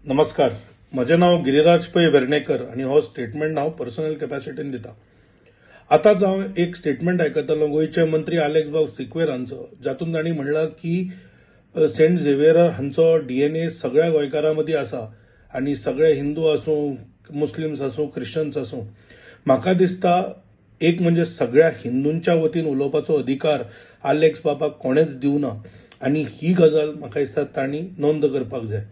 नमस्कार, म्हजें नांव गिरिराज पै वेर्णेकर आनी हो स्टेटमेंट हांव पर्सनल कॅपॅसिटीन दिता. आतांच हांव एक स्टेटमेंट आयकतालो गोंयचे मंत्री आलेक्स बाब सिक्वेर हांचो, जातूंत तांणी म्हणलां की सेंट झेवियर हांचो डीएनए सगळ्या गोंयकारां मदीं आसा आनी सगळे हिंदू आसूं, मुस्लिम्स आसूं, क्रिश्चन्स आसूं. म्हाका दिसता एक म्हणजे सगळ्या हिंदूंच्या वतीन उलोवपाचो अधिकार आलेक्स बाबाक कोणेच दिवना आनी ही गजाल म्हाका दिसता तांणी नोंद करपाक जाय.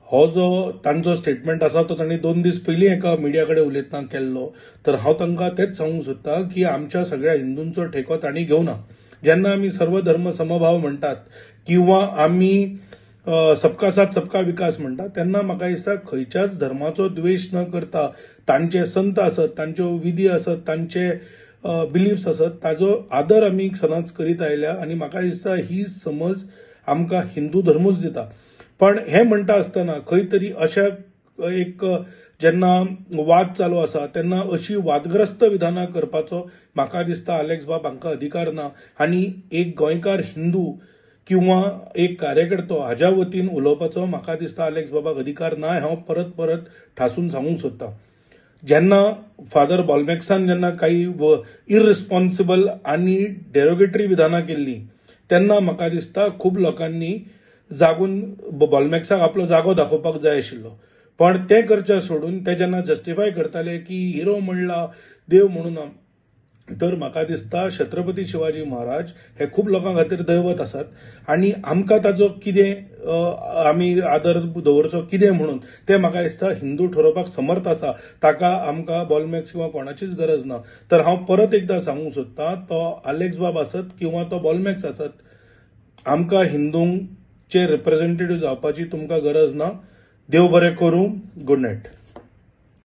हो जो तांचो स्टेटमेंट आसा तो तांणी 2 दीस पयलीं एका मिडिया कडेन उलयतना केल्लो. तर हांव तांकां तेंच सांगूंक सोदता की आमच्या सगळ्या हिंदूंचो ठेको तांणी घेवना. जेन्ना आमी सर्वधर्म समभाव म्हणटात किंवा आमी सबका साथ सबका विकास म्हणटात तेन्ना म्हाका दिसता खंयच्याच धर्माचो द्वेश न करता तांचे संत आसत, तांच्यो विधी आसत, तांचे बिलिफ्स आसत, ताजो आदर आमी सदांच करीत आयल्या आनी म्हाका दिसता ही समज आमकां हिंदू धर्मूच दिता. पण हें म्हणटा आसतना खंय तरी अशा एक जेन्ना वाद चालू आसा तेन्ना अशी वादग्रस्त विधानां करपाचो म्हाका दिसता आलेक्स बाब हांकां अधिकार ना आनी एक गोंयकार हिंदू किंवा एक कार्यकर्तो हाज्या वतीन उलोवपाचो म्हाका दिसता आलेक्स बाबाक अधिकार ना. हांव परत परत ठासून सांगूंक सोदता. जेन्ना फादर बॉलमॅक्सान जेन्ना काही इररिस्पॉन्सिबल आनी डेरोगेटरी विधानां केल्लीं तेन्ना म्हाका दिसता खूब लोकांनी जागून बॉलमॅक्साक आपलो जागो दाखोवपाक जाय आशिल्लो. पण तें करचें सोडून ते जेन्ना जस्टिफाय करताले की हिरो म्हणला देव म्हणून, तर म्हाका दिसता छत्रपती शिवाजी महाराज हे खूब लोकां खातीर दैवत आसात आनी आमकां ताजो कितें आमी आदर दवरचो कितें म्हणून तें म्हाका दिसता हिंदू ठरोवपाक समर्थ आसा. ताका आमकां बॉलमॅक्स किंवा कोणाचीच गरज ना. तर हांव परत एकदां सांगूंक सोदता, तो आलेक्स बाब आसत किंवा तो बॉलमॅक्स आसत, आमकां हिंदूंचे रिप्रेझेंटेटिव्ह जावपाची तुमकां गरज ना. देव बरें करूं. Good night.